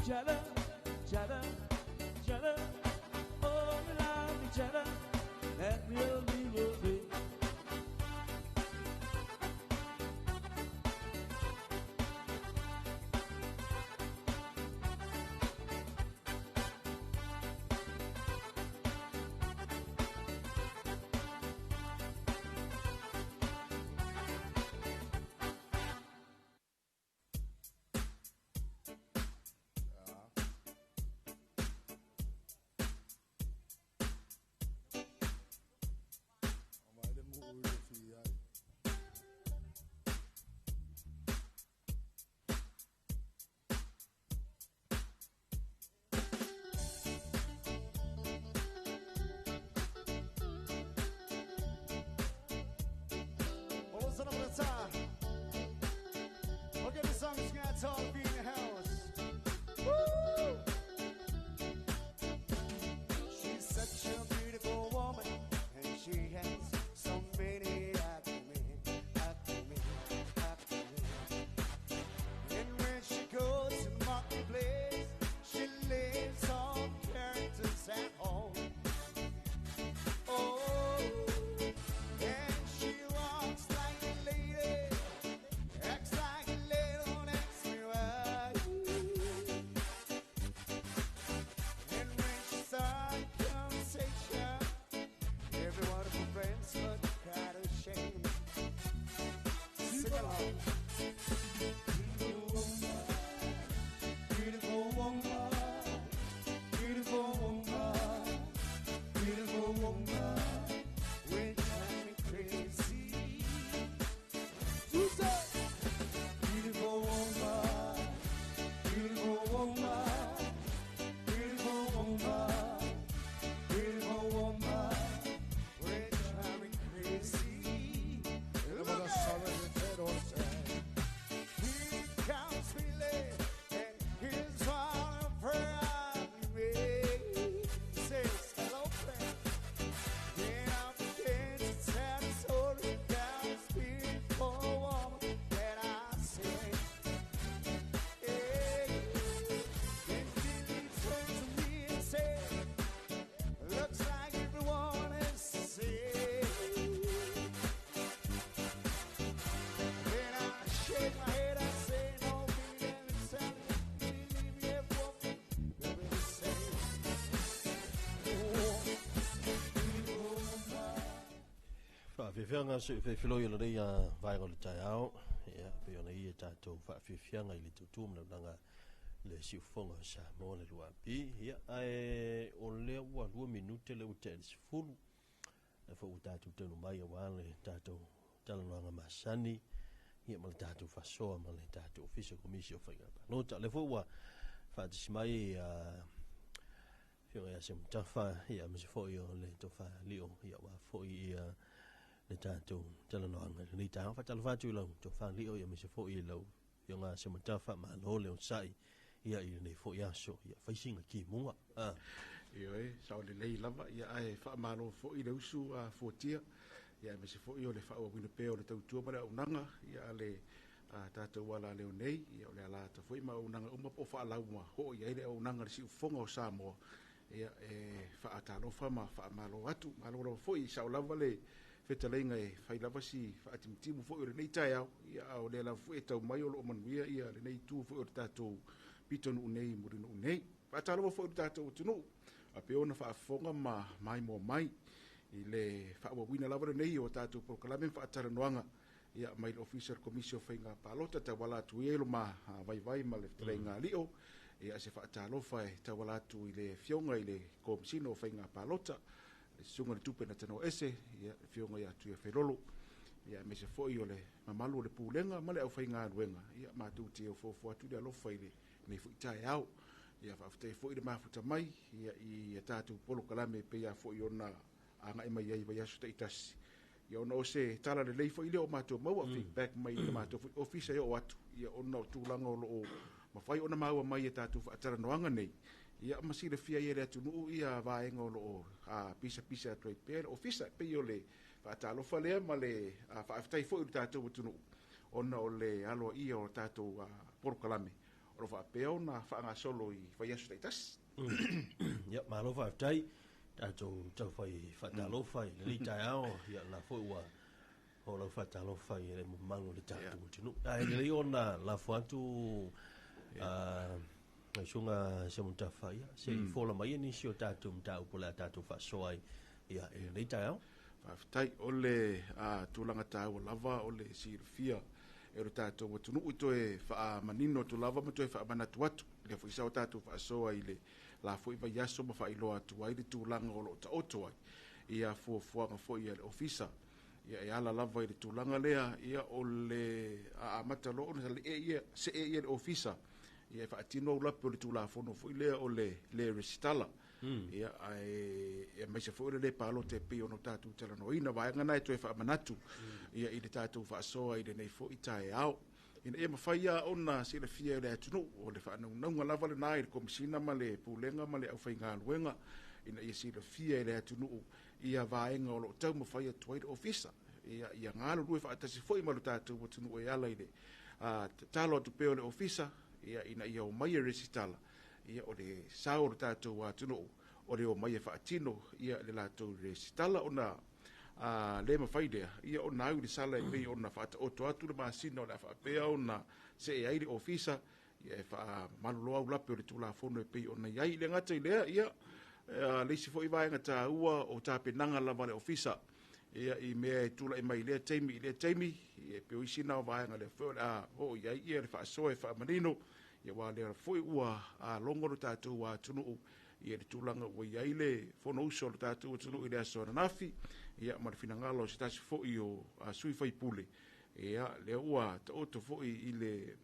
each other, each other, each other. Oh, we love each other. That will we will be. Okay, the song's gonna talk in the house. Woo! She's such a beautiful woman, and she has so many after me, after me, after me. And when she goes to marketplace, she leaves all characters at home. Oh, and she walks like a lady, acts like a little next to And when she starts conversation, every one of her friends look kind of shame. Sing along. Beautiful woman, beautiful woman, beautiful woman, will drive me crazy. Beautiful woman, beautiful woman, beautiful woman, beautiful woman, will drive me crazy. Look at here comes Billy, and here's one of her arguments. He says, hello, friend. Then I began to tell the story about this beautiful woman that I see. Hey. Then Billy turned to me and said, looks like everyone is the same. Then I shake my head, I say, no, Billy, let me tell you, believe me, every woman, they're the same. Oh, beautiful woman. Faafiafiaga soifefeloi o lenei vaega o le taeao, ia pei ona ia tatou faafiafiaga i le tautua ma launaga le siufofoga o Samoa le 2AP. Ia ae o lea ua 2 minute le ua tea i le 10 e foi ua tatou taunuu mai auā le tatou talanoaga masani, ia ma le tatou faasoa ma le tatou Ofisa o Komisi o Faiga Palota. O lea foi ua faatasi mai Afioga ia Sematafa, ia aemaise foi o le Tofa Lio, ia aua foi ia le tatou talanoaga i lenei taeao. Faatalofa atu i lau Tofa Lio, ia aemaise foi i lau Afioga Sematafa, malo le onosai ia i lenei foi aso, ia faisiga kimuga. Ioe, sao lelei lava, ia ae faamalo foi le usu a fuatia, ia aemaise foi o le faaauauina pea o le tautua ma le auaunaga, ia a le tatou ala leo nei, ia o le ala ata foi ma auaunaga uma po o faalau ma oo i ai le auaunaga i le siufofoga o Samoa, ia e faatalofa ma faamalo atu. Malo lava foi, sao lava le fetalaiga e fai lava si faatimutimu foi o lenei taeao, ia a o lea lava foi e tau mai o loo manuia ia lenei itu foi o le tatou pitonuu nei Mulinuu nei. Faatalofa foi i le tatou atunuu a pei ona faafofoga ma maimoa mai i le faaauauina lava lenei o tatou polokalame ma faatalanoaga, ia mai le Ofisa o le Komisi o Faiga Palota tauala atu i ai lo ma vaivai ma le fetalaiga Lio. Ia se faatalofa e tauala atu i le afioga i le Komesina o Faiga Palota, le Susuga i le Tupe Natanoa Ese, ia le afioga ia Tuiafelolo, ia aemaise foi o le mamalu o le Pulega ma le aufaigaluega. Ia matou te ofoofo atu le alofa i lenei foi taeao. Ia faafetai foi le mafuta mai ia i a tatou polokalame pei a foi ona agai mai ai vaiaso taitasi. Ia ona o se tala lelei foi lea o matou maua feedback mai le matou foi ofisa e oo atu, ia ona o tulaga o loo mafai ona maua mai e tatou faatalanoaga nei, ia ma silafia ai e le atunuu ia vaega o loo pisapisa atu ai pea le ofisa. Pei o le faatalofa lea ma le faafetai foi i le tatou atunuu ona o le aloaia o tatou polokalame o lo o faapea ona faagasolo i vaiaso taitasi. Ia, malo faafetai. Tatou taufai faatalofa i lenei taeao, ia la foi ua o lau faatalofa i le mamalu o le tatou atunuu. Ae lelei ona lafo atu lau Susuga Seumanutafa, ia, se i fola mai nisi o tatou mataupu o le a tatou faasoa ai, ia, i lenei taeao. Faafetai. O le tulaga taua lava o le silafia e lo tatou atunuu i toe faamanino atu lava ma toe faamanatu atu. Lea foi sa o tatou faasoa i le la foi vaiaso ma faailoa atu ai le tulaga o lo o taoto ai ia fuafuaga foi a le ofisa. Ia e ala lava i le tulaga lea, ia o le amata loa ona see ia le ofisa, ia e faatino aulape o le Tulafono foi lea o le le resitala. Ia ae aemaise foi o le le palota e pei ona tatou talanoaina vaega na e toe faamanatu ia i le tatou faasoa i lenei foi taeao, ina ia mafai ona silafia e le atunuu. O le faanaunauga lava lena i le Komesina ma le Pulega ma le aufaigaluega, ina ia silafia e le atunuu ia vaega o lo o taumafai atu ai le ofisa, ia ia galulue faatasi foi ma lo tatou atunuu e ala i le tatalo atu pea o le ofisa, ia ina ia omai e resitala. Ia o le sao o le tatou atunuu o le omai e faatino ia le latou resitala, ona le mafai lea ia ona au i le sala e pei ona faataoto atu le masina o le a faapea ona see ai le ofisa, ia e faamalolo aulape o le Tulafono e pei ona i ai. Le gata i lea, ia le isi foi vaega taua o tapenaga lava le ofisa, ia i mea e tulai mai i lea taimi i lea taimi, ia e pei o isi na o vaega lea foi o le a oo i ai ia le faasoa e faamanino. Ia aua lea foi ua logo lo tatou atunuu ia le tulaga ua i ai le Fonousu o le tatou atunuu i le aso ananafi, ia ma le finagalo o se tasi foi o sui faipule, ia lea ua taoto foi i le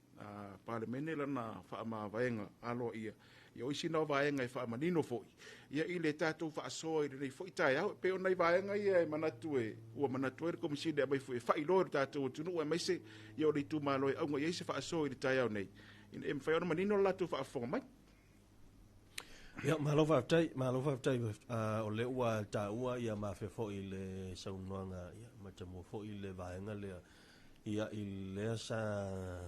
Palemene lana faamavaega aloaia. Ia o isi na o vaega e faamanino foi ia i le tatou faasoa i lenei foi taeao. E pei o nai vaega ia e manatu e ua manatu ai le Komesina e aumai foi e faailoa i le tatou atunuu, aemaise ia o le itumalo e auga i ai se faasoa i le taeao nei, ina ia mafai ona manino le latou faafofoga mai. Ia, malo faafetai, malo faafetai. O lea ua taua ia mafea foi le saunoaga, ia, matamua foi le vaega lea, ia, i lea sa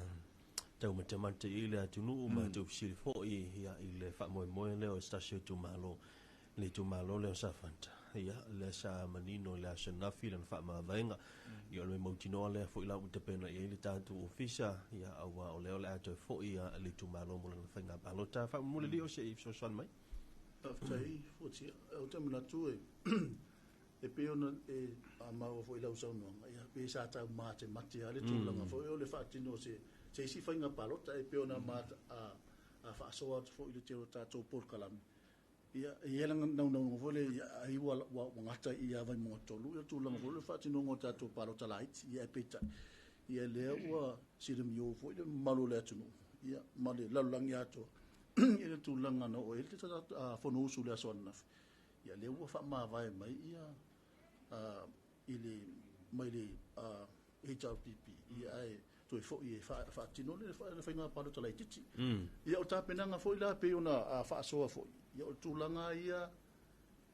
taumatemate i le atunuu ma taufesili foi, ia, i le faamoemoe lea o se tasi o itumalo, le itumalo lea o Safata, ia, lea sa manino i le aso ananafi lana faamavaega. Ia, o le mautinoa lea foi la ua tapena i ai le tatou ofisa, ia, aua o lea o le a toe foi le itumalo mo lana faiga palota. Faamomoli lio se i fesoasoani mai. Faafetai, Fuatia. O te manatu e pei ona e maua foi lau saunoaga, ia, pe sa tau matemate a le tulaga foi o le faatino o se isi faiga palota e pei ona faasoa atu foi i le tele o tatou polokalame. Ia, e i ai le naunauga foi le ai ua gata i ia Vaimauga 3 ia tulaga foi le faatinoga o tatou palota laiti. Ia, e peitai, ia lea ua silamio foi le mamalu o le atunuu, ia, ma le lalolagi atoa i le tulaga na oo ai le Fonousu i le aso ananafi. Ia, lea ua faamavae mai ia i le mai le HRPP, ia, ae toe foi e faatino le faiga palota laitiiti. Ia, o tapenaga foi la pei ona faasoa foi, ia, o le tulaga ia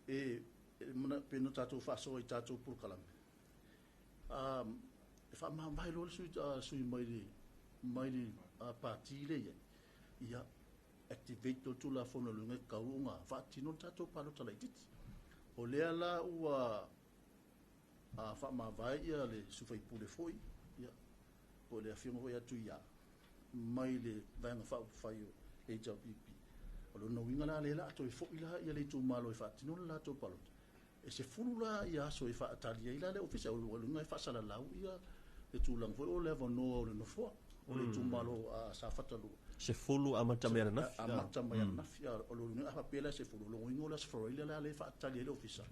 e pei ona tatou faasoa i tatou polokalame. E faamavae loa le sui mai le pati lea i ai, ia, activate le Tulafono luga e tatau ona faatino le tatou palota laitiiti. O lea la ua faamavae ia le sui faipule foi, ia, po o le afioga foi ia Tuia mai le Vaega Faaupufai o HRPP. O lona uiga la lea la a toe foi la ia le itumalo e faatino le latou palota. E 10 la ia aso e faatali ai la le ofisa, o luga e faasalalau ia le tulaga foi o le avanoa o le nofoa o le itumalo a Safata 2. 10 amata mai ananafi. Amata mai ananafi. O lona uiga a faapea la 10, o lona uiga o le Aso Faraile la lea e faatali ai le ofisa.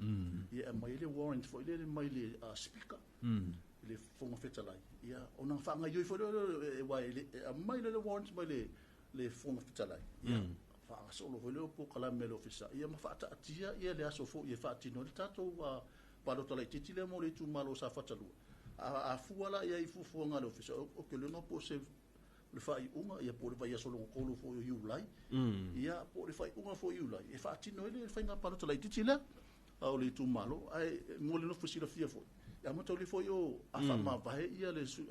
Ia, e aumai ai le warrant foi lele mai le Speaker, le Fofoga Fetalai. Ia, ona faagaioi foi lea, aua e aumai le warrant mai le Fofoga Fetalai. Ia, faagasolo foi lea o polokalame a le ofisa, ia, ma faataatia ia le aso foi e faatino ai le tatou palota laitiiti lea mo le itumalo o Safata 2. A fua la i ai i fuafuaga a le ofisa, o te iloa po o se le faaiuga, ia, po o le vaiaso lona tolu foi o Iulai, ia, po o le faaiuga foi o Iulai e faatino ai le faiga palota laitiiti lea a o le itumalo. Ae mo le nofo silafia foi, e amata uli foi o a faamavae ia le sui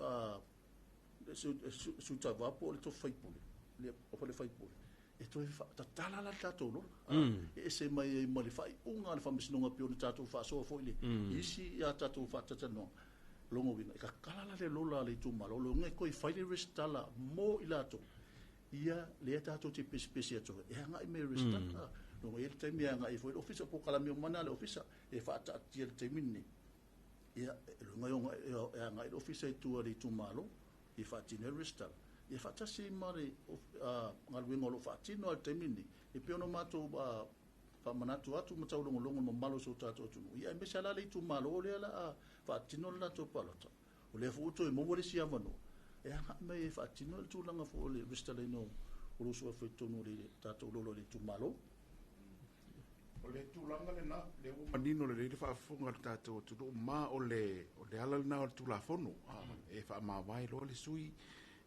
tauva po o le tofi faipule, le o le faipule e toe tatala la le tatou lola e ese mai ai ma le faaiuga a le Faamasinoga pei ona tatou faasoa foi i le isi a tatou faatatalanoaga. Lona uiga e tatala la le lola a le itumalo, loga e toe fai le resitala mo i latou ia lea tatou te pesepese atu ai e agai mai e resitala. Loga e i ai le taimi e agai ai foi le ofisa po o kalame uma na a le ofisa e faataatia i le taimi lenei. Ia, loga e agai le ofisa i tua i le itumalo e faatino ai le resitala. Ia faatasi ai ma le galuega o lo o faatino lava i le taimi lenei, e pei ona matou faamanatu atu ma taulogologo i le mamalu o si o tatou atunuu, ia aemaise lava la le itumalo lea o le a faatino le latou palota, o lea foi ua toe maua le isi avanoa e agai mai e faatino le tulaga foi o le resitalaina o lou suafa i totonu o le tatou lola o le itumalo. O le tulaga lena, lea ua manino lelei le faafofoga a le tatou atunuu ma o le ala lena o le Tulafono e faamavae loa le sui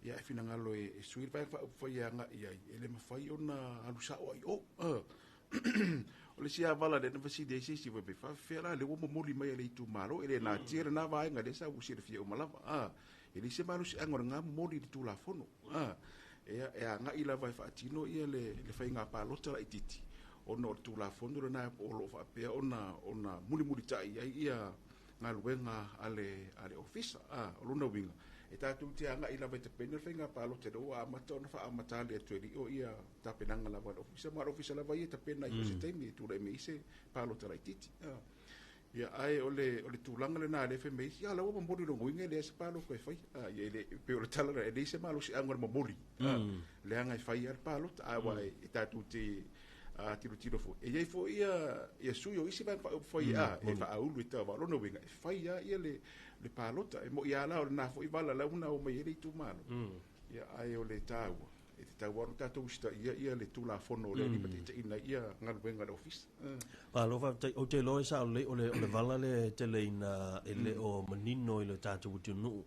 ia e finagalo e sui le Vaega Faaupufai e agai i ai, e le mafai ona alu sao ai i o. O le isi lava vala lea na fesili ai se isi, fai mai, faafefea la lea ua momoli mai e le itumalo, e le natia lena vaega lea sa ua silafia uma lava. E leai se malosiaga o lena momoli i le Tulafono. E agai lava e faatino ia le faiga palota laitiiti, ona o le Tulafono lena o lo o faapea ona mulimulitai i ai ia galuega a le Ofisa. O lona uiga, e tatou te agai lava e tapena le faiga palota lea ua amata ona faamatali atu e lio ia tapenaga lava a le Ofisa, ma le Ofisa lava ia e tapena i se taimi e tulai mai ai se palota laitiiti. Ia, ae o le tulaga lena lea fai mai ai, ia la ua momoli lona uiga e leai se palota e fai. Ia, e le, pei o le tala lena, e leai se malosiaga o le momoli. Leaga e fai lava le palota, ae ua e tatou te tilotilo foi. E i ai foi ia sui o isi vaega faaupufai e faaulu i tauva. O lona uiga, e fai lava ia le palota. E moi lava la o lena foi vala lau na o mai ai le itumalo. Ia, ae o le taua, e tatau lava ona tatou usitaia ia le Tulafono lea e limataitaiina ai ia galuega a le Ofisa. Malo faafetai. Ou te iloa e sao lelei o le vala lea e tele ina e le o manino i le tatou atunuu.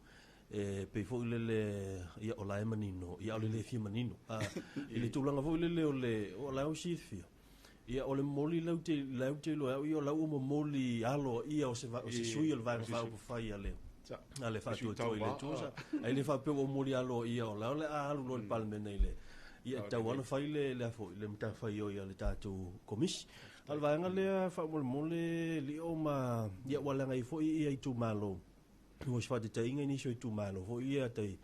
E pei foi lele ia o la e manino, ia o le le fia manino. I le tulaga foi lele o le o la e o silafia. Ia o le momoli lau te iloa au ia o la ua momoli alo ia o se sui o le Vaega Faaupufai a le Faatuatua i le Atua. Ai le faapea ua momoli alo ia o la o le a alu loa i le Palemene i le ia tau ana fai le foi le matafaioi a le tatou komisi. A le vaega lea faamolemole lio ma ia ua laga ai foi ia itumalo. Ua se faataitaiga i nisi o itumalo foi ia tai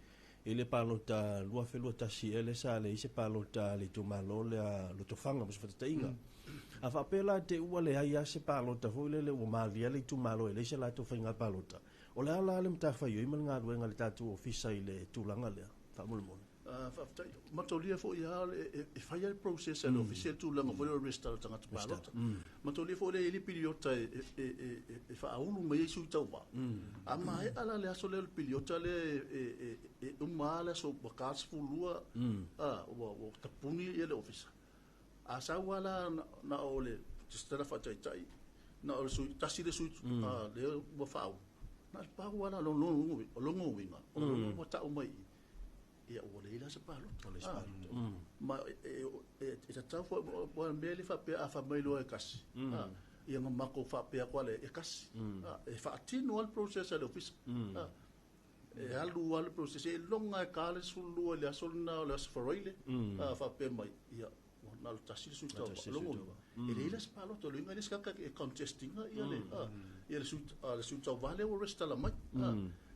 i le palota 2021 e le sa le ise palota le itumalo lea Lotofaga mo se faataitaiga. A faapea la te ua leai lava se palota foi lele ua malia le itumalo e leai se latou faiga palota. O le a la le matafaioi ma le galuega a le tatou ofisa i le tulaga lea faamolemole. Faafetai. Matolia foi lava e fai le process a le ofisa i le tulaga foi o le resitala tagata palota. Matolia foi lea e i ai le piliota e faaulu mai ai sui tauva. A maea la le aso lea o le piliota lea e uma lava le aso ua ta 12, ua tapuni ia le ofisa. A sau lava la na o le resitala faataitai, na o le sui, tasi le sui lea ua faaulu. Na o le pau lava la o lona uiga, o lona ua tau mai i ia ua leai la se palota. Ma e tatau foi ua mea le faapea a fai mai loa e kasi. Ia nga mako faapea koa le e kasi. E faatino lava le process a le ofisa. E alu lava le process e longa e ka le 12 i le aso lena o le aso Faraile. Faapea mai ia na o le tasi le sui tauva. Longa uiga. E leai la se palota, o le uiga e le se kaka e contestinga ia le ia le sui tauva lea ua resitala mai.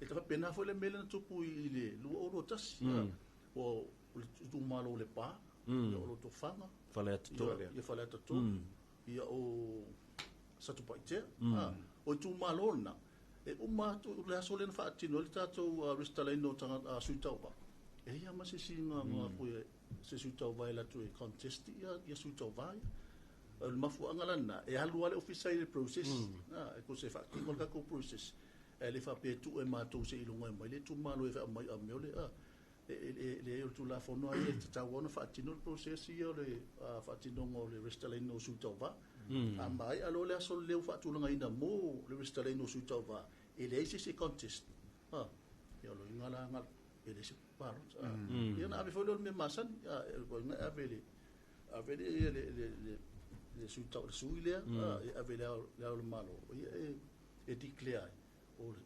E ta faapena foi le mea lea na tupu i le 2021. O le itumalo o Lepa, ia o Lotofaga, Faleata 3. Ia Faleata 3, ia o Satupaitea. O itumalo lena, e uma atu le aso lea na faatino ai le tatou resitalaina o tagata sui tauva. E ia ma se isi nga foi se sui tauva e latou e contest ia sui tauva ia. O le mafuaaga lena, e alu lava le ofisa i le process. E ko se faatino le tatou process. E le faapea tuu e matou se iloga e mai le itumalo e faamai a mea o le le o le Tulafono ai e tatau ona faatino le process ia o le faatinoga o le resitalaina o sui tauva. A maea loa le aso lea ua faatulagaina mo le resitalaina o sui tauva, e leai se isi contest. Ia o loiga la nga e leai se palota. Ia na ave foi lea o le mea masani. E loiga e ave le ave le sui tau le sui lea, e ave le ao le Malo. Ia e declare ai o le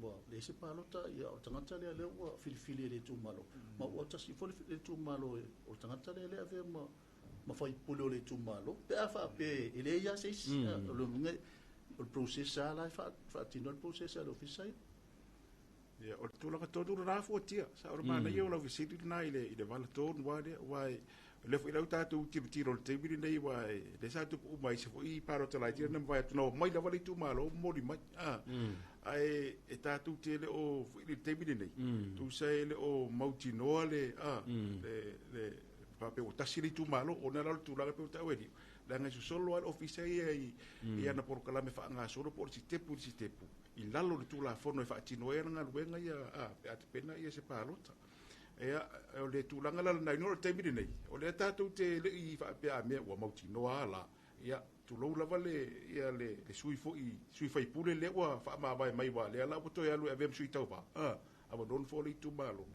ua leai se palota, ia o le tagata lea lea ua filifili e le itumalo. Ma ua tasi foi le itumalo o le tagata lea lea avea ma faipule o le itumalo. Pe a faapea e leai lava se isi, o le uiga o le process lava la e faatino ai le process a le ofisa ia. Ia, o le tulaga tonu lena fuatia. Sa o le manaia o lau fesili lena i le vala tonu lava lea, aua o lea foi la ua tatou tilotilo i le taimi lenei, aua lea sa tupu uma i isi foi palota laiti na mavae atu, na omai lava le itumalo momoli mai. Ae e tatou te le o foi i le taimi lenei, tusa e le o mautinoa le, le faapea ua tasi le itumalo, ona la o le tulaga pei ona taua e Lio, leaga e sosolo lava le ofisa ia i ana polokalame faagasolo po o le sitepu i le sitepu, i lalo o le Tulafono e faatino ai ana galuega ia, pe a tapena ia se palota. Ia, o le tulaga la lena, ina o le taimi lenei, o lea tatou te le i faapea a mea ua mautinoa la, ia, tulou lava le, ia, le sui foi, sui faipule lea ua faamavae mai, ua lea la ua toe alu e avea ma sui tauva, avanoa le nofoa o le itumalo.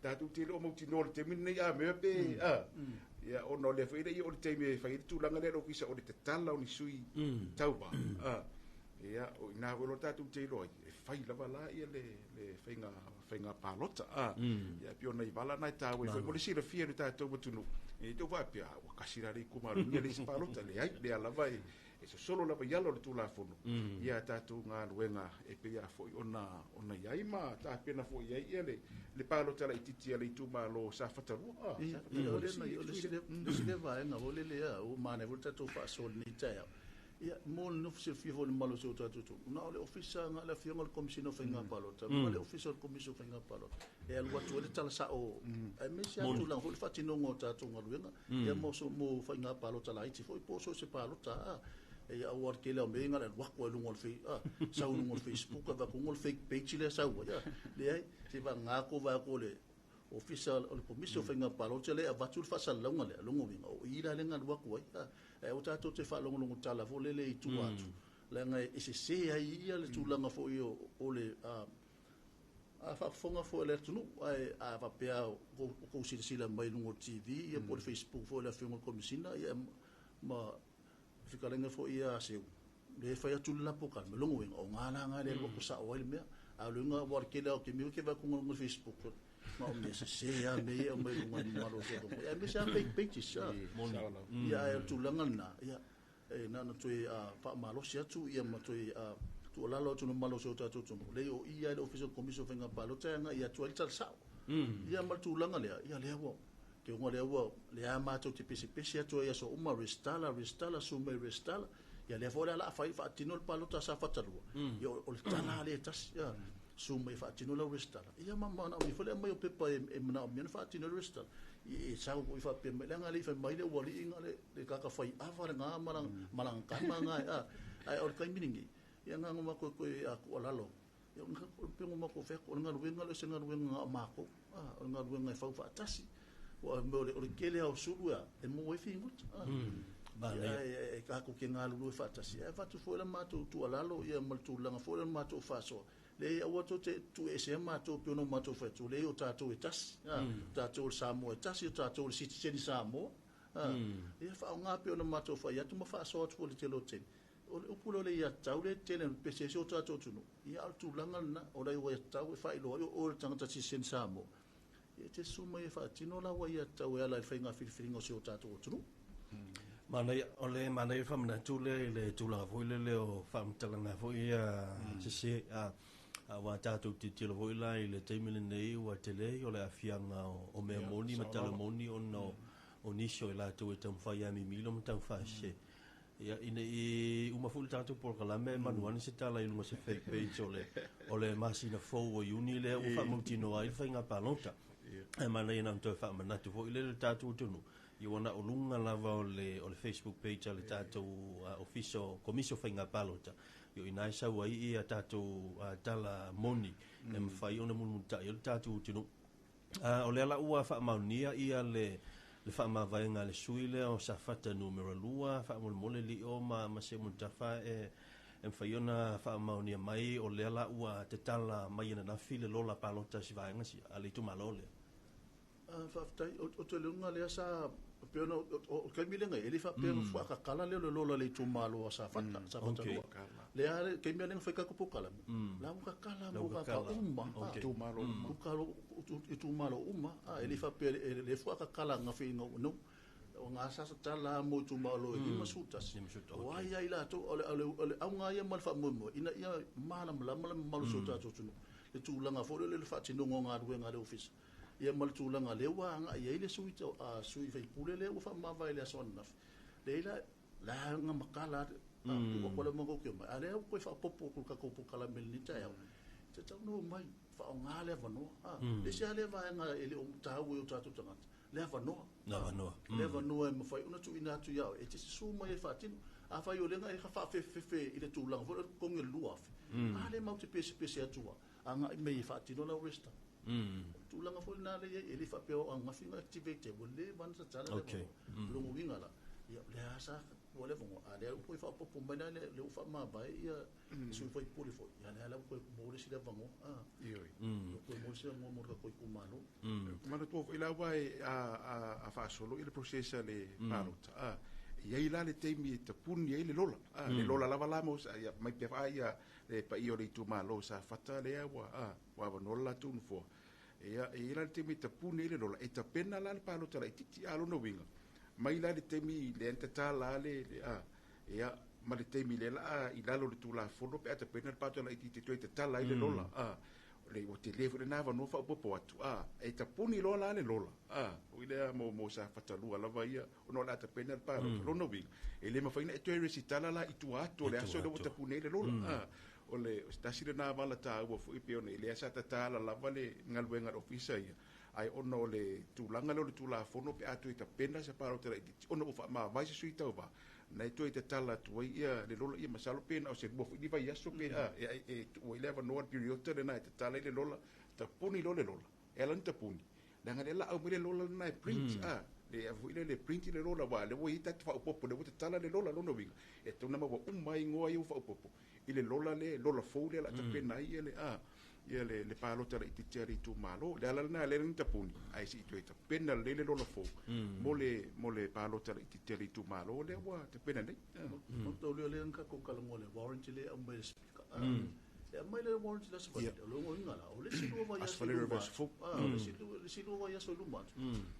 Tatou te le o mautinoa le taimi lenei a mea pe, ia, ona o lea foi le i o le taimi e fai ai le tulaga lea le ofisa o le tatala o ni sui tauva, ia, o ina foi lo tatou te iloa ai, e fai lava la ia le faiga palota, ia, pei o nai vala na e tāua ai foi mo le silafia e le tatou atunuu, e tau faapea, ua kasi la le itumalo, ia le isi palota, leai, lea lava e sosolo lava i ala o le Tulafono, ia tatou galuega e pei a foi ona i ai ma tapena foi i ai ia le palota laitiiti a le itumalo Safata 2. Ia, o le isi lea vaega foi lele, ua manaia foi le tatou faasoa i lenei taeao. Ia, mo le nofo silafia foi le mamalu o si o tatou atunuu, na o le ofisa na o le afioga o le Komesina o Faiga Palota, ma le ofisa o le Komisi o Faiga Palota, e alu atu ai le tala sao, aemaise lava tulaga foi le faatinoga o tatou galuega, ia mo faiga palota laiti foi, po o so o se palota, ia aua le tele o mea ia na alu atu ai luga o le sau luga o le Facebook, avatu o le fake page lea sau ai, leai, se vagana atu vae atu o le ofisa o le Komisi o Faiga Palota lea avatu le faasalalauga lea, longa uiga, o i la le alu atu ai, e o tatou te faalogologo tala foi lele i tua atu, leaga e sese ai ia le tulaga foi o le a faafofoga foi le atunuu, ae a faapea o kou silasila mai luga o le TV ia po o le Facebook foi le afioga o le Komesina, ia ma fikalega foi ia seu le fai atu le lapo ka me longo uiga, o ngā la ngā le lua sao ai le mea, a o luga ua le kele o ke miu ke vai kunga luga Facebook ma o mea sese a me ia o mai luga ni malo se ko ia me sa fake pages ia e tulaga lena ia e na na toe faamalosi atu ia ma toe tuualalo atu le mamalu o si o tatou atunuu le o ia le ofisa o le Komisi o Faiga Palota ia ia atu ai le tala sao ia ma le tulaga lea ia lea ua ke unga lea ua lea matou te pesepese atu ai aso uma restala restala sume restala ia lea foi la la fai faatino le palota sa fatalua ia o le tala le tasi ia sume faatino la restala ia ma mana o foi le mai o pepa e mana o mea faatino le restala e sau i faapea mai le ngali fai mai le ua liinga le kaka fai ava le ngā malang kama ngā ai o le taimi ni ia ngā ngā koe koe a ku alalo ia ngā pengo mako fe ko ngā ruenga le se ngā ruenga ngā mako o ngā ruenga e fau faatasi o o le kele au sulu e mo e fingot e ka ko ke ngā lulu e faatasi e fatu foi la matou tu alalo ia ma le tulaga foi la matou faasoa le aua to te tu e se matou pe no matou fatu le o tatou e tasi tatou le Samoa e tasi o tatou le citizen Samoa ia faaaoga pe ona matou fai atu ma faasoa atu foi le tele o tele o le upu le ia tau le tele pese se o tatou atunuu ia o le tulaga lena o le ua tau e faailoa o le tagata citizen Samoa ia te suma e faatino la ua ia tau e ala i le faiga filifiliga o se o tatou atunuu. Manaia, o le manaia faamanatu lea i le tulaga foi lele o faamatalaga foi ia sese ua tatou tilotilo foi la i le taimi lenei ua tele o le aafiaga o mea moni ma tala moni ona o nisi o i latou e taumafai ia mimilo ma taufasese. Ia ina i uma foi le tatou polokalame e manuane se tala i luga se fake page o le masina fou o Iuni lea ua faamautinoa ai le faiga palota. E manaia na toe faamanatu foi lele le tatou atunuu ia ua na o luga lava o le Facebook page a le tatou ofisa o Komisi o Faiga Palota ia ina e sau ai ia tatou tala moni e mafai ona mulimulita'i ai le tatou atunuu. O lea la ua faamaonia ia le faamavaega a le sui lea o Safata numera 2 faamolemole lio ma se mulitafa e mafai ona faamaonia mai o lea la ua tatala mai ananafi le lola palota si vaega si a le itumalo lea. Faafetai o te luga lea sa Pe ona o kaimi lenga e le faapea faakakala lea o le lola le itumalo a Safata, Safata Okay. 2. Le a le kaimi lenga fai ka pokalamu. La ua kakala mo ua ka kakala. uma. Okay. Itumalo uma. Ukalo itumalo uma. A e le faapea le faakakala ngafi nga no. O ngā sasa tala mo itumalo e 51. 51, O ai ai latou o le auga ia ma le faamoemoe ina ia malamalama le mamalu o si o tatou atunuu. Le tulaga foi lea o le faatinoga o galuega a le ofisa. Ia ma le tulaga lea ua agai ai le sui sui faipule lea ua faamavae i le aso ananafi. Lea la la nga makala ua kola mo ke mai. A lea ua koe faapopo ku ka ko kala mel ni taeao. Te tau no mai faaaoga le avanoa. Le isi lava lea vaega e le o taua i o tatou tagata. Le avanoa. Le avanoa. Le avanoa e mafai ona tuuina atu ia oe. E te susu mai e faatino. Afai o lenga e faafefefe i le tulaga foi lea o le totogi o le 2,000. A lea matou te pesepese atu a agai mai e faatino lau resitala. Tulaga foi lena lea e i ai, e le faapea o ananafi na activate ai, ua leva ona tatala le avanoa. O lona uiga la, ia, o lea sa ua le avanoa, a o lea ua toe faaopoopo mai la lea ua faamavae ia sui usufono foi, ia lea la ua toe maua le isi avanoa. Ioe. Ua toe maua le isi avanoa mo le tatou itumalo. Manatua foi lava e a faasolo i le process a le palota. A i ai la le taimi e tapuni ai le lola. A le lola lava la mo sa ia mai pea faa ia le paia o le itumalo Safata lea ua a ua avanoa le latou nofoa. Ia e i ai la le taimi e tapuni ai le lola e tapena la le palota laitiiti a lona uiga mai la le taimi lea na tatala le a ia ma le taimi lea la a i lalo o le Tulafono pe a tapena le palota laitiiti e toe tatala ai le lola. A le ua tele foi lena avanoa faaopoopo atu a e tapuni loa la le lola a oi lea mo Safata 2 lava ia ona o le a tapena le palota. Lona uiga e le mafai ona e toe resitala la i tua atu o le aso lea ua tapuni ai le lola. A o le tasi lena vala taua foi pe ona lea sa tatala lava le galuega a le ofisa ia ai ona o le tulaga lea o le Tulafono pe a toe tapena se palota laitiiti ona ua faamavae se sui tauva na e toe tatala atu ai ia le lola ia masalo pe na o se 2 foi ni vaiaso pe a e tuu ai le avanoa le period lena e tatala ai le lola tapuni loa le lola e ala ni tapuni leaga lea la au mai le lola lena e print a le foi le print le lola wa le ua i tatu faaopoopo le ua tatala le lola lona uiga e tatau ona maua uma ai igoa ia ua faaopoopo i le lola le lola fou lea o le a tapena ai ia le a ia le palota laitiiti a le itumalo. Le ala lena lea ni tapuni ae sei toe tapena lelei le lola fou mo le palota laitiiti a le itumalo lea ua tapena nei. O tau lea lea nga tatou talanoa le warranty le aumai le speaker. E aumai le warranty la Savaii, o lona uiga la, o le isi 2 vaiaso Aso Faraile i luma Reverse atu. Fou. O le isi 2 vaiaso i luma atu.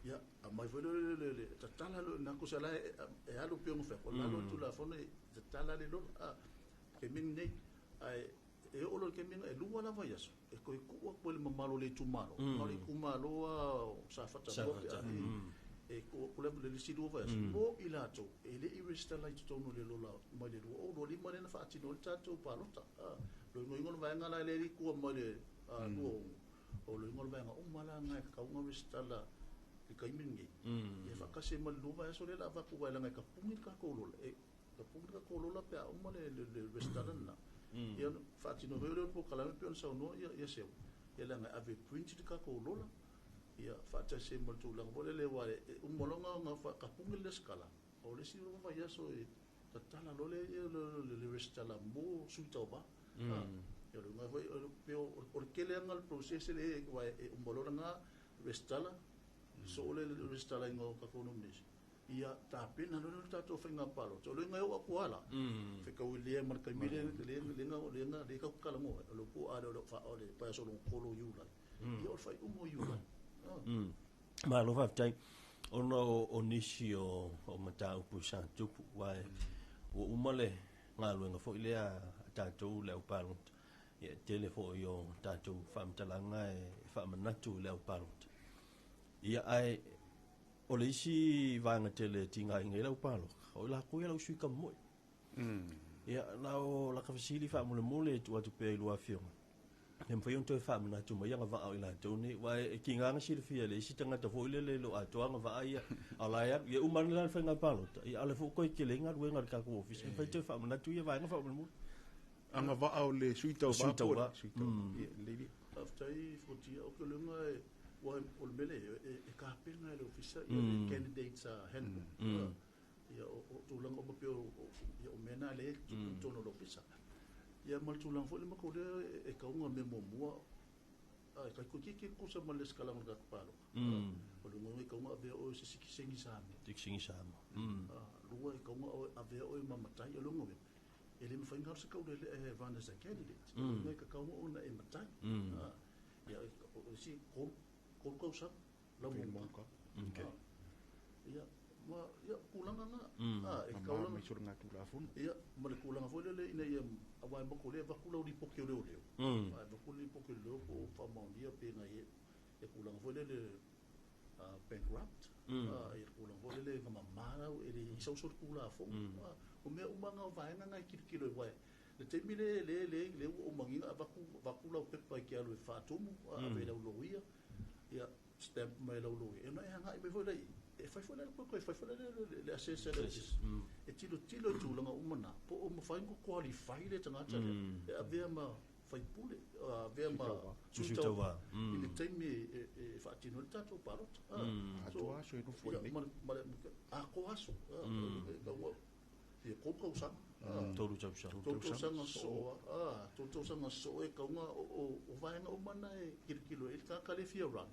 Ia, aumai foi le tatala le na kusa la e alu pe ona fai, o lalo le Tulafono e tatala le lola. Ke mini nei, ai, e oo loa i le taimi e 2 la vaiaso, e toe tuu atu ai le mamalu o le itumalo. O le itumalo a o Safata lua pe a e tuu atu le isi 2 vaiaso. Mo i latou, e le i resitala i totonu o le lola mai le 2025 lea na faatino ai le tatou palota. Loigoigo le vaega la lea e tua mai le 26. O loigoigo le vaega uma la ngai tatau ona resitala i taimi lenei. Ia faatasi ai ma le 2 vaiaso lea la avatu ai leaga e tapuni le tatou lola. E tapuni le tatou lola pe a uma le resitala lena. Ia faatino foi le polokalame pe ona saunoa ia seu. Ia leaga e ave print le tatou lola. Ia faatasi ai ma le tulaga foi lele ua e uma loa ona tapuni le resitala. O le isi vaiaso e tatala loa le ia le resitala mo sui tauva. Ia le uiga foi o le pe o le tele aga le process le ua e uma loa lena resitala. So le resitala inga o tatou nomination. Ia tapena loa le tatou faiga palota. O le uiga e oo atu lava la. Fekau i lea ma le taimi lea, le, le, le, le, le, le kau kalamoa. O le po a le, o le fa, o le paia solo kolo Iulai. Ia o le faaiuga o Iulai. Malo faafetai. Ona o nisi o mataupu sa tupu, uae ua uma le galuega foi lea a tatou le au palota. Ia tele foi o tatou faamatalaga e faamanatu i le au palota. Ia ae o le isi vaega tele e tigaina ai le au palota, o i latou ia lau sui kamoe. Ia na o laka fesili faamolemole e tuu atu pea i lua afioga. E mafai ona toe faamanatu mai agavaa o i latou nei, uae e tigaga silafia le isi tagata foi lele lo atoa agavaa ia, a o la e alu, ia uma ane la le faiga palota, ia ale foi toe tele ai galuega a le tatou ofisa. E mafai toe faamanatu ia vaega faamolemole. Agavaa o le sui tauva Sui po o le tauva. sui tauva. Ia, lelei lea. Faafetai, Fuatia. O ke luga e, ua o le mele e kapena e le ofisa, ia le candidates handbook. Ia, o tulaga uma pe ia, o mea na le tupu i totonu o le ofisa. Ia, ma le tulaga foi le matou lea e kauga mea muamua, A e kai kiki kusa ma le skala o le tatou palota. O le uiga e tatau ona avea oe o se sitiseni Samoa. Sitiseni Samoa. Lua e tatau ona avea oe ma matai. O le uiga e le mafai ona alu se taulele'e e run as a candidate. O le uiga e tatau ona e matai. Ia, o isi 3 tausaga lau monotaga. Ia, ma ia tulaga na. E tatau lava. Ia, ma le tulaga foi lele ina ia aua e matou lea e avatu lau lipoti o leoleo. E avatu le lipoti o leoleo po o faamaonia pe na e tulaga foi lele bankrupt. Ia tulaga foi lele na mama lau e le i sau so le tulafono. O mea uma na o vaega na e tilotilo ai, aua le taimi le le le le ua ou manino avatu lau pepa e te alu e faatumu, ave i lau loia, ia stamp mai lau loia, e ona e agai mai foi lea e fai foi le toe fai foi le assess le ofisa e tilotilo i tulaga uma na po o mafai ona qualify le tagata lea e avea ma faipule, avea ma sui tauva i le taimi e faatino ai le tatou palota. Atoa aso e nofo ai nei. Atoa aso. Ia 3 tausaga. 3 tausaga. 3 tausaga sosoo. 3 tausaga sosoo e tatau ona o vaega uma na e tilotilo ai le tagata lea e fia run.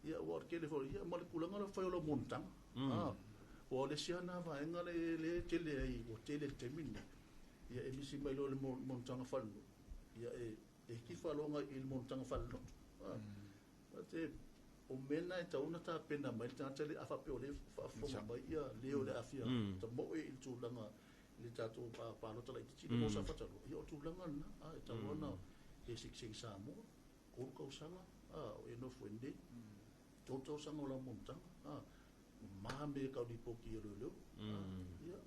Ia, ua o le tele foi, ia, ma le tulaga lea o le fai o lau monotaga. Ua o le isi lava na vaega lea e tele ai, ua tele i le taimi lenei. Ia, e misi mai loa le monotaga faale-nuu, ia, e tifa loa i le monotaga faale-lotu. Te o mea na e tatau ona tapena mai le tagata lea, a faapea o lea e faafofoga mai ia le o le afia tamoe i le tulaga i le tatou palota laitiiti mo Safata 2. Ia o tulaga lena, e tatau ona e sitiseni Samoa, 3 tausaga o e nofo i nei, 3 tausaga o lau monotaga, ma me kau lipoti i leoleo. Ia,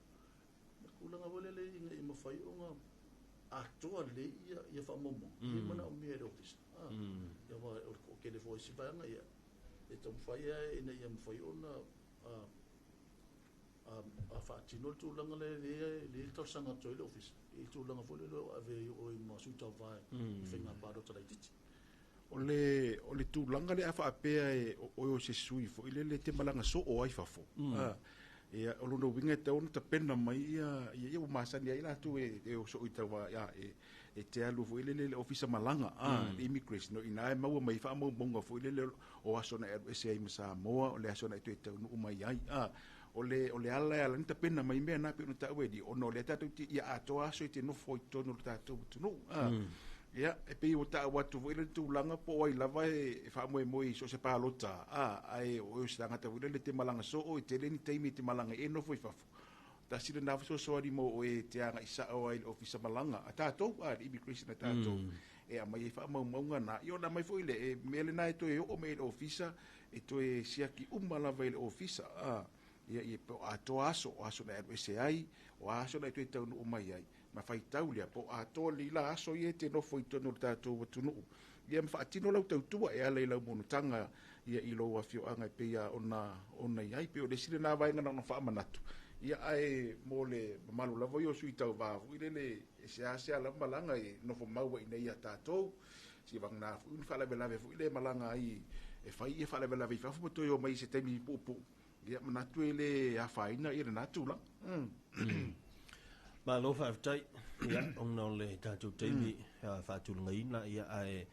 ma tulaga foi lele ina ia mafai ona atoa lelei ia faamaumauga, e manaomia e le ofisa. Ia, aua o le toatele foi o isi vaega, ia, e taumafai lava ina ia mafai ona faatino le tulaga lea e talosaga atu ai le ofisa i le tulaga foi lele o ave ai oe ma sui tauva i faiga palota laitiiti. O le tulaga lea faapea e oe o se sui foi lele te malaga soo ai fafo. Ia, o lona uiga e tatau ona tapena mai ia ia ua masani ai latou e oso i taua ia e te alu foi lele le ofisa malaga le immigration ina e maua mai faamaumauga foi lele o aso na e alu ese ai ma Samoa, o le aso na e toe taunuu mai ai. O le ala e ala ni tapena mai mea na pe ona taua e li ona o le tatou te ia atoa aso i te nofo i totonu o le tatou atunuu. Ia, e pei ua taua atu foi le tulaga po o ai lava e faamoemoe i so o se palota, ae o se tagata foi lele te malaga soo e tele ni taimi te malaga e nofo i fafo. Tasi lena fesoasoani mo oe te agai sao ai i le ofisa malaga a tatou, le immigration a tatou, e aumai ai faamaumauga na. Ia ona aumai foi le e mea lena e toe oo mai i le ofisa, e toe siaki uma lava i le ofisa. Ia, ia po atoa aso, o aso na e alu ese ai, o aso na e toe taunuu mai ai. Ma faitau lea, po atoa le ila aso ia te nofo i totonu o le tatou atunuu. Ia ma faatino lau tautua e ala i lau monotaga ia i lou afioaga e pei ona i ai. Pei o le isi lena vaega na ona faamanatu. Ia ae mo le mamalu lava ia o sui tauva foi lele e seasea lava malaga e nofo maua i nei ia tatou. Si vagana foi ni faalavelave foi le malaga ai e fai ia faalavelave i fafo ma toe o mai i se taimi puupuu. Ia manatu e le afaina ia lena tulaga. Malo faafetai. Ia, ona o le tatou taimi faatulagaina, ia ae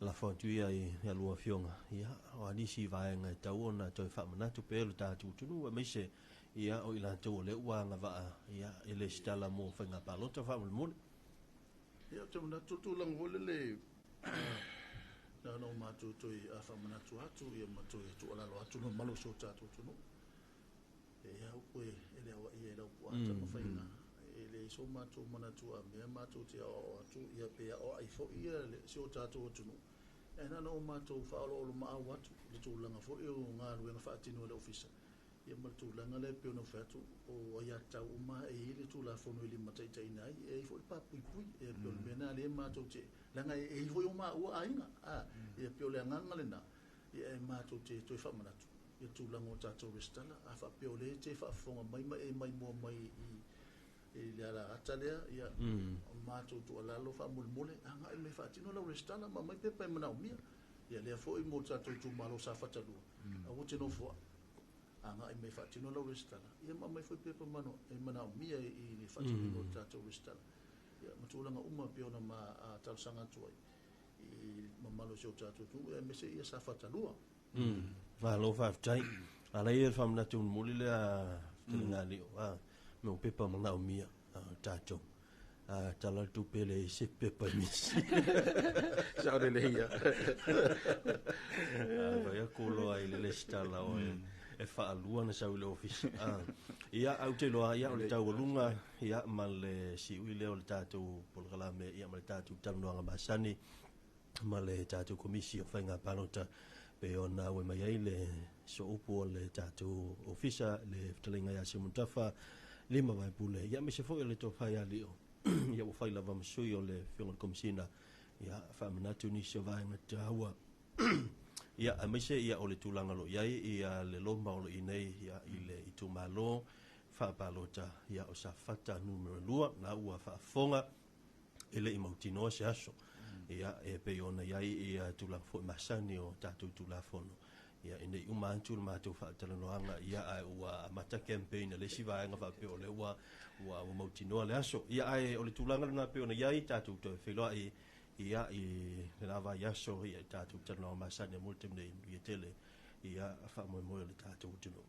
lafo atu ia i a lua afioga. Ia, o a nisi vaega e tatau ona toe faamanatu pea le tatou atunuu, aemaise ia o i latou o lea ua agavaa ia e lesitala mo faiga palota faamolemole. Ia, ou te manatu le tulaga foi lele na ona o matou toe faamanatu atu ia ma toe tuualalo atu le mamalu o si o tatou atunuu. E au e le aoaia e lau puata ma faiga. E le so matou manatu a mea matou te aoao atu ia pe aoai foi ia si o tatou atunuu. E na ona o matou faaoloolomaau atu le tulaga foi o galuega faatino e le ofisa. Ia ma le tulaga lea pei ona fai atu o aiatatau uma e i ai le tulafono e limataitaiina ai, e i ai foi le papuipui. E pei o le mea lena lea matou te, leaga e i ai foi o maua aiga. Ia pei o le agaga lena, ia e matou te toe faamanatu ia tulaga o tatou resitala. A faapea o lea te faafofoga mai ma e maimoa mai i le alaata lea, ia matou tuualalo faamolemole, agai mai faatino lau resitala ma aumai pepa e manaomia. Ia lea foi mo tatou itumalo Safata 2, aua te nofoa, agai mai faatino lau resitala, ia ma aumai foi pepa e manaomia i le faatinoina o le tatou resitala. Ia ma tulaga uma pei ona ma talosaga atu ai. i mamalu o si o tatou atunuu aemaise ia Safata 2. Malo faafetai. A la ia le faamanatu mulimuli lea fetalaiga a me o pepa manaomia tatou. Tala le tupe le se pepa e misi. Sao lelei ia. Vai aku loa i le lesitala o e faalua na sau i le ofisa. Ia, au te iloa, ia, o le taualuga, ia, ma le siui lea o le tatou polokalame, ia, ma le tatou talanoaga masani, ma le tatou komisi o faiga palota, pe ona ue mai ai le soupu o le tatou ofisa, le fetalaiga ia Seumanutafa, Lima Vaipule, ia, aemaise foi o le tofa ia Lio, ia ua fai lava ma sui o le afioga i le Komesina, ia, faamanatu nisi o vaega taua. Ia, aemaise ia o le tulaga o lo o i ai ia le loma o lo o i nei ia i le itumalo faapalota ia o Safata numera 2, na ua faafofoga e le i mautinoa se aso. Ia, e pei ona i ai ia tulaga foi masani o tatou Tulafono. Ia, ina i uma atu le matou faatalanoaga, ia, ae ua amata campaign a le isi vaega faapea o lea ua ua ua mautinoa le aso. Ia, ae o le tulaga lena pei ona i ai tatou toe feiloai ia i le la vaiaso ia i tatou talanoaga masani a mo le taimi nei, manuia tele ia faamoemoe o le tatou atunuu.